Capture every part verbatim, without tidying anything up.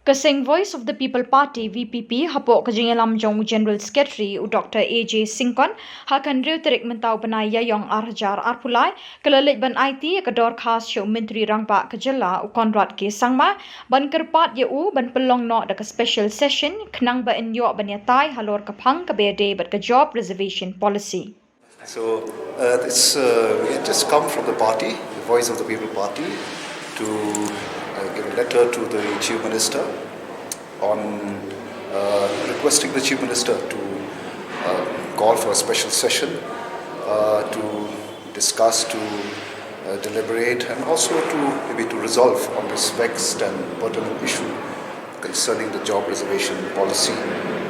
Ka seng Voice of the People Party, V P P, hapoh ka jingïalam jong u General Secretary, u Doctor A J Syngkon, ha ka hynriew tarik mynta u bnai Ïaïong ar hajar arphew lai, ka la leit ban aiti ïa ka dorkhas sha u Myntri Rangbah ka jylla, u Conrad K Sangma, ban kyrpad ïa u ban pynlong noh da ka special session, khnang ba yn ïoh ban ïatai halor ka phang kaba ïadei bad ka Job Reservation Policy. So, uh, this, uh, we had just come from the party, the Voice of the People Party, to uh, give a letter to the Chief Minister on uh, requesting the Chief Minister to uh, call for a special session uh, to discuss, to uh, deliberate, and also to maybe to resolve on this vexed and burdening issue concerning the job reservation policy,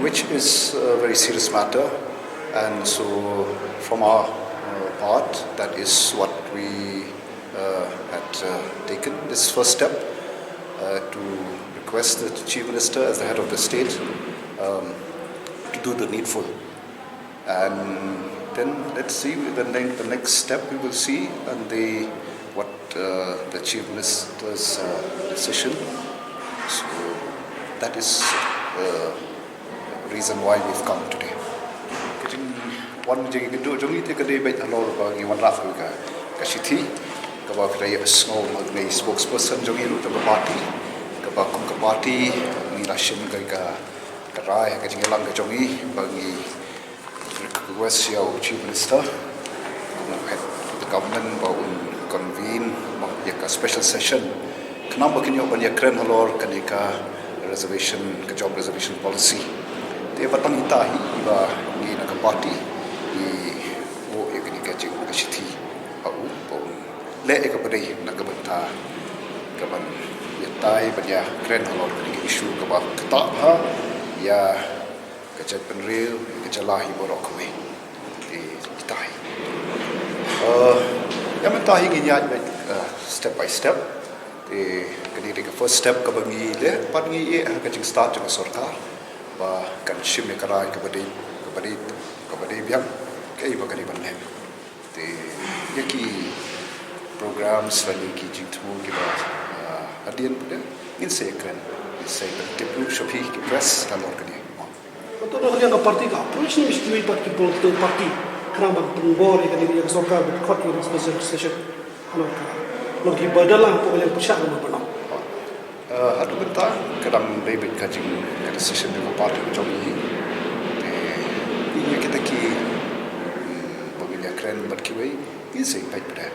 which is a very serious matter. And so, from our uh, part, that is what we uh, had uh, taken this first step uh, to request the Chief Minister, as the head of the state, um, to do the needful. And then let's see, the, ne- the next step we will see, and the what uh, the Chief Minister's uh, decision. So that is uh, reason why we've come today. Ka jingwan jingïakynduh jong ngi te ka dei beit halor ba ngi wanrah ka, ka shithi kaba ka dei sngew ma ngi spokesperson jong ngi ruh jong ka party, kaba kum ka party ngi la shim ka, ka, ka rai, ka jingïalang ka jong ngi ba ngi request ïa u Chief Minister, kum u head of the government, ba un convene ba ïa ka special session, khnang ba kin ïoh ban ïakren halor kane ka reservation, ka job reservation policy. Te ba tang ita hi ba ngi na ka party ngi buh ïa kane ka jing ka shithi ha u ba un leh ïa kaba dei na ka bynta ka ban ïatai ban ïakren halor kane ka issue kaba ktah bha ïa ka jaitbynriew, ka jylla hi baroh kawei. Te ita hi. Uh, ïa mynta hi ngi ïaid beit uh, step by step. Te kane dei ka first step kaba ngi leh, pat ngi ïeh ha ka jingstad jong ka sorkar ba kan shim ïa ka rai kaba dei, kaba dei, kaba dei biang, kaei ba ka dei ban leh. Te ïa ki programs lane ki jingthmu kiba uh, hadien pat ngin sa ïakren, ngin sa ïakren tip ruh sha phi ki press halor kane. Kato na ka liang ka party ka approach ne mesti wei pat ki political party khnang ban pynbor ïa kane ïa ka sorkar ban khot ïa ka special session. Halor ka, halor ki ba dang lang hapoh ka liang pyrshah ka ba ban. Uh, haduh mynta ka dang dei beit ka jing ka decision jong ka party jong ngi. Te ïa kita ki ba ngin ïakren bad kiwei ngin sa ïa peit pat.